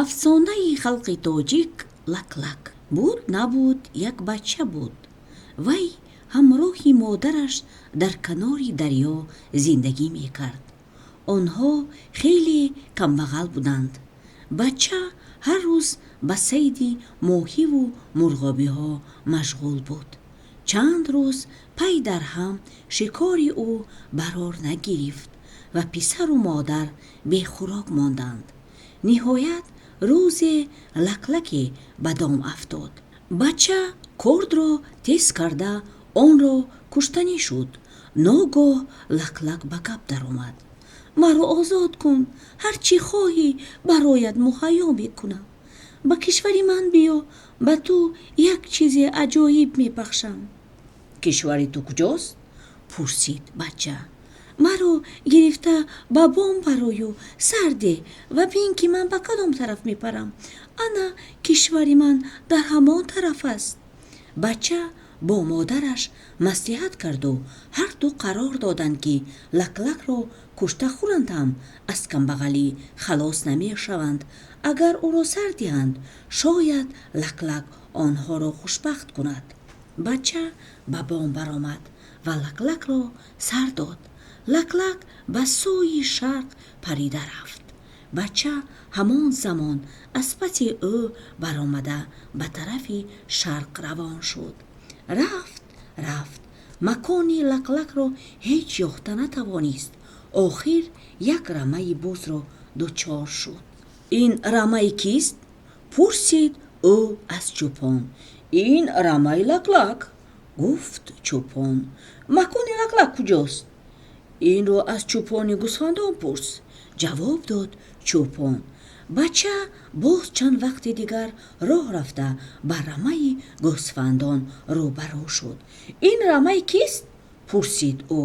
Афсонаи халқи тоҷик Лак-Лак. Буд набуд, як бача буд. Вай ҳамроҳи модараш дар канори дарё зиндагӣ мекард. Онҳо хеле камбағал буданд. Бача ҳар рӯз ба сайди моҳиву мурғобиҳо машғул буд. Чанд рӯз пай дар ҳам шикори ӯ барор нагирифт ва писару модар бе хӯрок монданд. Ниҳоят, рӯзе лаклаке ба дом афтод. Бача кордро тез карда, онро куштанӣ шуд. Ногоҳ лаклак ба гап даромад: «Маро озод кун, ҳар чӣ хоҳӣ бароят муҳайё мекунам. Ба кишвари ман биё, ба ту як чизи аҷоиб мебахшам». «Кишвари ту куҷост?» пурсид бача. «Маро гирифта ба бом барою сар деҳ ва бин, ки ман ба кадом тараф мепарам. Ана кишвари ман дар ҳамон тараф аст». Бача бо модараш маслиҳат карду ҳарду қарор доданд, ки лаклакро кушта хӯранд ҳам, аз камбағалӣ халос намешаванд. Агар ӯро сар диҳанд, шояд лаклак онҳоро хушбахт кунад. Бача ба бом баромад ва лаклакро сар дод. Лаклак ба сӯи шарқ парида рафт. Бача ҳамон замон аз паси ӯ баромада, ба тарафи шарқ равон шуд. Рафт, рафт, макони лаклакро ҳеҷ ёфта натавонист. Охир як рамаи бузро дучор шуд. «Ин рамаи кист?» пурсид ӯ аз чӯпон. «Ин рамаи лаклак», гуфт чӯпон. «Макони лаклак куҷост?» «Инро аз чӯпони гусфандон пурс», ҷавоб дод чӯпон. Бача боз чанд вақти дигар роҳ рафта, ба рамаи гӯсфандон рӯ ба рӯ шуд. «Ин рамаи кист?» пурсид ӯ.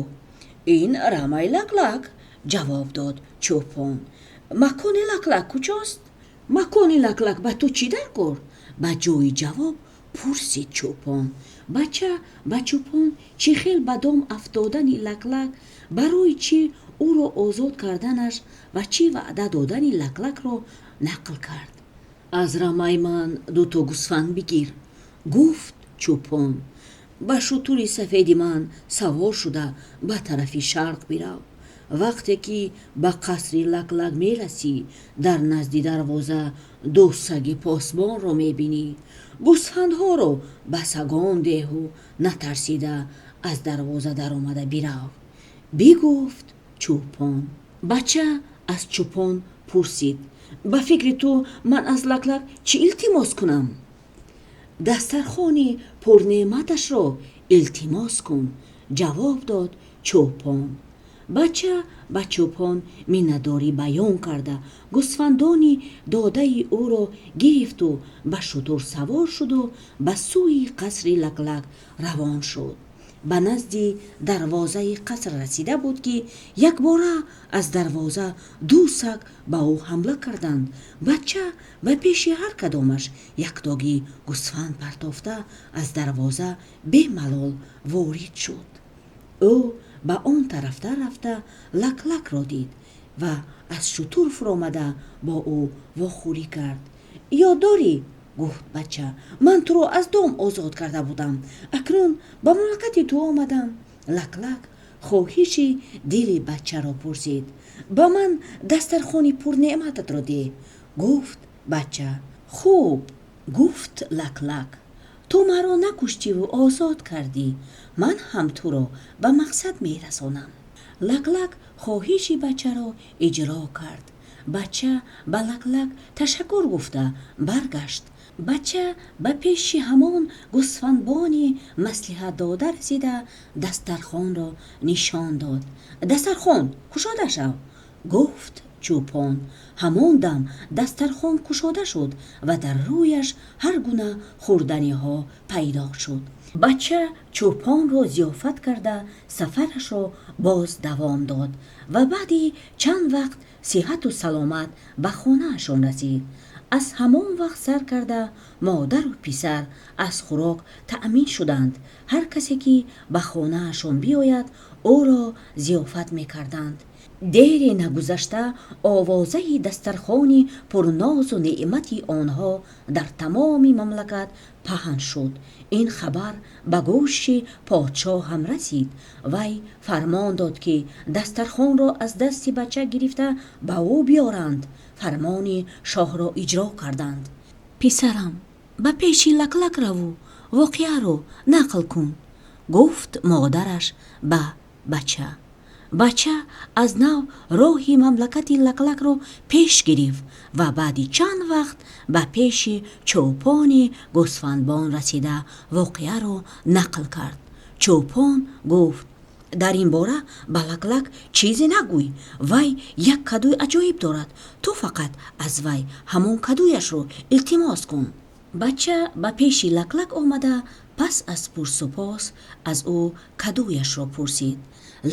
«Ин рамаи лаклак», ҷавоб дод чӯпон. «Макони лаклак куҷост?» «Макони лаклак ба ту чӣ даркор?» ба ҷои ҷавоб пурсид чӯпон. Бача ба чӯпон чӣ хел ба дом афтодани лаклак, барои чӣ ӯро озод карданаш ва чӣ ваъда додани лаклакро нақл кард. «Аз рамаи ман дуто гусфанд бигир», гуфт чӯпон. «Ба шутури сафеди ман савор шуда, ба тарафи шарқ бирав. Вақте ки ба қасри лаклак мерасӣ, дар назди дарвоза ду саги посбонро мебинӣ. Гусфандҳоро ба сагон деҳу натарсида аз дарвоза даромада бирав», бигуфт чӯпон. Бача аз чӯпон пурсид: «Ба фикри ту, ман аз лаклак чӣ илтимос кунам?» «Дастархони пурнеъматашро илтимос кун», ҷавоб дод чӯпон. Бача ба чӯпон миннатдорӣ баён карда, гусфандони додаи ӯро гирифту ба шутур савор шуду ба сӯи қасри лаклак равон шуд. Ба назди дарвозаи қаср расида буд, ки якбора аз дарвоза ду саг ба ӯ ҳамла карданд. Бача ба пеши ҳар кадомаш яктогӣ гусфанд партофта, аз дарвоза бемалол ворид шуд. Ӯ ба он тарафтар рафта, лаклакро дид ва аз шутур фуромада, бо ӯ вохӯрӣ кард. «Ёд дорӣ, гуфт бача, ман туро аз дом озод карда будам. Акнун ба мамлакати ту омадам». Лаклак хоҳиши дили бачаро пурсид. «Ба ман дастархони пурнеъмататро деҳ», гуфт бача. «Хуб, гуфт лаклак, ту маро накуштиву озод кардӣ, ман ҳам туро ба мақсад мерасонам». Лаклак хоҳиши бачаро иҷро кард. Бача ба лаклак ташаккур гуфта баргашт. Бача ба пеши ҳамон гусфандбони маслиҳатдода расида, дастархонро нишон дод. «Дастархон кушода шав», гуфт чӯпон. Ҳамон дам дастархон кушода шуд ва дар рӯяш ҳар гуна хӯрданиҳо пайдо шуд. Бача чӯпонро зиёфат карда, сафарашро боз давом дод ва баъди чанд вақт сиҳату саломат ба хонаашон расид. Аз ҳамон вақт сар карда, модару писар аз хӯрок таъмин шуданд. Ҳар касе ки ба хонаашон биёяд, ӯро зиёфат мекарданд. Дере нагузашта овозаи дастархони пурнозу неъмати онҳо дар тамоми мамлакат паҳн шуд. Ин хабар ба гӯши подшоҳ ҳам расид. Вай фармон дод, ки дастархонро аз дасти бача гирифта, ба ӯ биёранд. Фармони шоҳро иҷро карданд. «Писарам, ба пеши Лаклак раву воқеаро нақл кун», гуфт модараш ба бача. Бача аз нав роҳи мамлакати Лаклакро пеш гирифт ва баъди чанд вақт ба пеши чӯпони гӯсфандбон расида, воқеаро нақл кард. Чӯпон гуфт: «Дар ин бора ба Лаклак чизе нагӯй. Вай як кадуи аҷоиб дорад. Ту фақат аз вай ҳамон кадуяшро илтимос кун». Бача ба пеши Лаклак омада, пас аз пурсупос аз ӯ кадуяшро пурсид.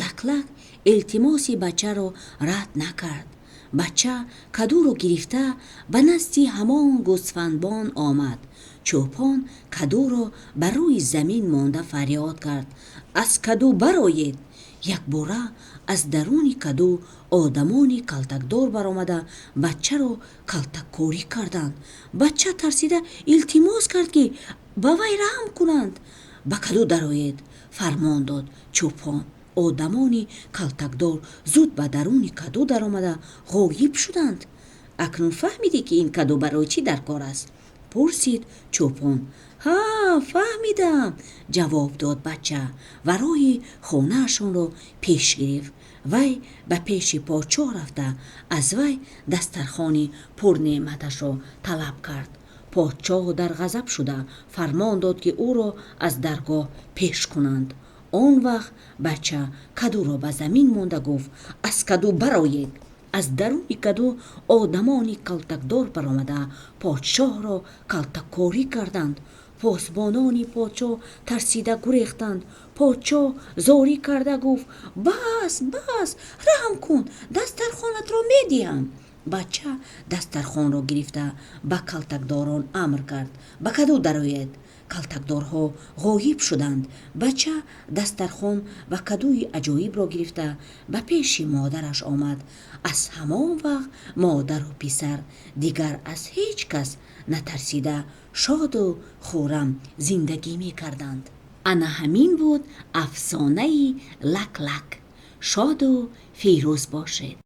Лаклак илтимоси бачаро рад накард. Бача кадуро гирифта, ба назди ҳамон гӯсфандбон омад. Чӯпон кадуро ба рӯи замин монда, фарёд кард: «Аз каду бароед!» Якбора аз даруни каду одамони калтакдор баромада, бачаро калтаккорӣ карданд. Бача тарсида илтимос кард, ки ба вай раҳм кунанд. «Ба каду дароед!» фармон дод чӯпон. Одамони калтакдор зуд ба даруни каду даромада, ғоиб шуданд. «Акнун фаҳмидӣ, ки ин каду барои чӣ дар кор аст?» пурсид чӯпон. «Ҳа, фаҳмидам», ҷавоб дод бача ва роҳи хонаашонро пеш гирифт. Вай ба пеши подшоҳ рафта, аз вай дастархони пурнеъматашро талаб кард. Подшоҳ дар ғазаб шуда, фармон дод, ки ӯро аз даргоҳ пеш кунанд. Он вақт бача кадуро ба замин монда, гуфт: «Аз каду бароед!» Аз даруни каду одамони калтакдор баромада, подшоҳро калтаккорӣ карданд. Посбонони подшоҳ тарсида гурехтанд. Подшоҳ зорӣ карда гуфт: «Бас, бас, раҳм кун, дастархонатро медиҳам». Бача дастархонро гирифта, ба калтакдорон амр кард: «Ба каду дароед!» Калтакдорҳо ғоиб шуданд. Бача дастархон ва кадуи аҷоибро гирифта, ба пеши модараш омад. Аз ҳамон вақт модару писар дигар аз ҳеҷ кас натарсида, шоду хуррам зиндагӣ мекарданд. Ана ҳамин буд афсонаи Лак Лак. Шоду фирӯз бошед.